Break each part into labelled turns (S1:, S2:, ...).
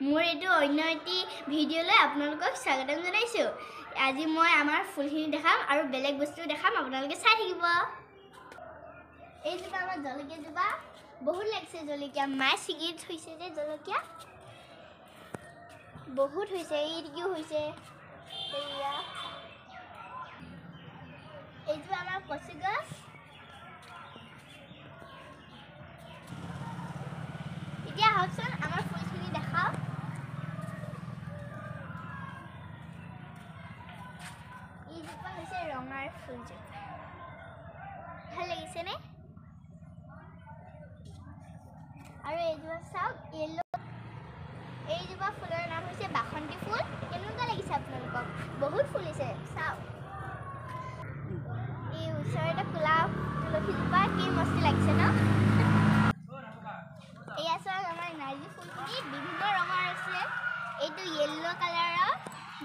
S1: মোৰ এইটো অন্য এটি ভিডিঅ'লৈ আপোনালোকক স্বাগতম জনাইছোঁ। আজি মই আমাৰ ফুলখিনি দেখাম আৰু বেলেগ বস্তু দেখাম, আপোনালোকে চাই থাকিব। এইজোপা আমাৰ জলকীয়াজোপা বহুত লাগিছে জলকীয়া, মায়ে ছিঙি থৈছে যে জলকীয়া বহুত হৈছে, এইদিকেও হৈছে। এয়া এইজোপা আমাৰ কচু গছ। এতিয়া আহকচোন আমাৰ ফুলখিনি দেখাওঁ। এইজোপা হৈছে ৰঙাৰ ফুলজোপা, ভাল লাগিছেনে? আৰু এইজোপা চাওক য়েল্ল'। এইজোপা ফুলৰ নাম হৈছে বাসন্তী ফুল। কেনেকুৱা লাগিছে আপোনালোকক? বহুত ফুলিছে চাওক। এই ওচৰতে ক'লা তুলসীজোপা কি মস্তি লাগিছে ন? এয়া চাওক আমাৰ নাৰ্জী ফুলখিনি বিভিন্ন ৰঙৰ আছে। এইটো য়েল্ল' কালাৰৰ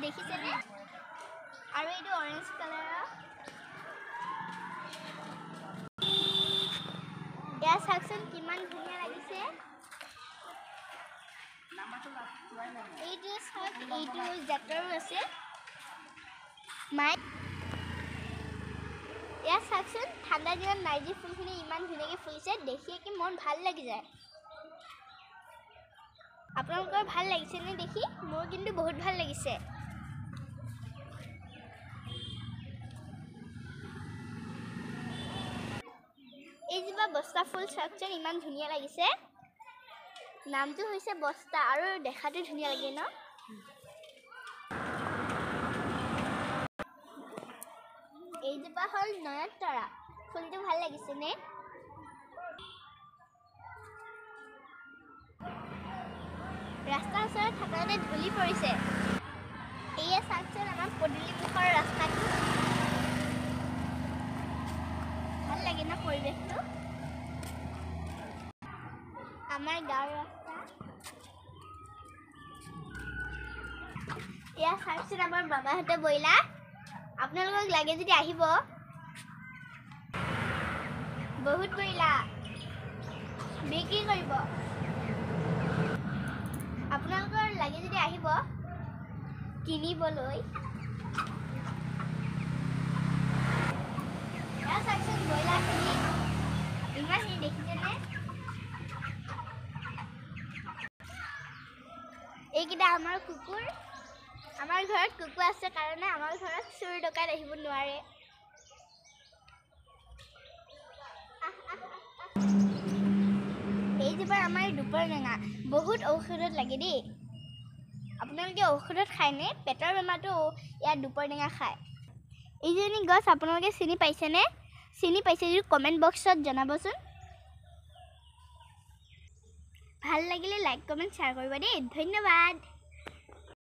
S1: দেখিছেনে? আৰু এইটো অৰেঞ্জ কালাৰৰ। এয়া চাওকচোন কিমান ধুনীয়া লাগিছে। এইটো চাওক, এইটো জাতৰো আছে মায়ে। এয়া চাওকচোন ঠাণ্ডা দিনত নাৰ্জী ফুলখিনি ইমান ধুনীয়াকৈ ফুলিছে, দেখিয়ে কি মন ভাল লাগি যায়। আপোনালোকৰ ভাল লাগিছেনে দেখি? মোৰ কিন্তু বহুত ভাল লাগিছে। এইজোপা বস্তা ফুল চাওকচোন ইমান ধুনীয়া লাগিছে। নামটো হৈছে বস্তা আৰু দেখাটো ধুনীয়া লাগে ন? এইজোপা হ'ল নয়নতৰা ফুলটো, ভাল লাগিছেনে? ৰাস্তাৰ ওচৰত থাকোঁতে ধূলি পৰিছে। এয়া চাওকচোন আমাৰ পদূলি মুখৰ ৰাস্তাটো, ভাল লাগে ন পৰিৱেশটো? আমাৰ গাঁৱৰ ৰাস্তা। এয়া চাওকচোন আমাৰ বাবাহঁতে ব্ৰইলাৰ। আপোনালোকক লাগে যদি আহিব, বহুত ব্ৰইলাৰ বিক্ৰী কৰিব। আপোনালোকৰ লাগে যদি আহিব কিনিবলৈ। এয়া চাওকচোন ব্ৰইলাৰখিনি ইমানখিনি দেখিছেনে? এইকেইটা আমাৰ কুকুৰ। আমাৰ ঘৰত কুকুৰ আছে কাৰণে আমাৰ ঘৰত চোৰ ডকাইত আহিব নোৱাৰে। এইজোপা আমাৰ দুপৰ টেঙা, বহুত ঔষধত লাগে দেই। আপোনালোকে ঔষধত খায়নে? পেটৰ বেমাৰটো ইয়াত দুপৰ টেঙা খায়। এইজনী গছ আপোনালোকে চিনি পাইছেনে? চিনি পাইছে যদি কমেণ্ট বক্সত জনাবচোন। ভাল লাগিলে লাইক কমেণ্ট শ্বেয়াৰ কৰিব দেই। ধন্যবাদ।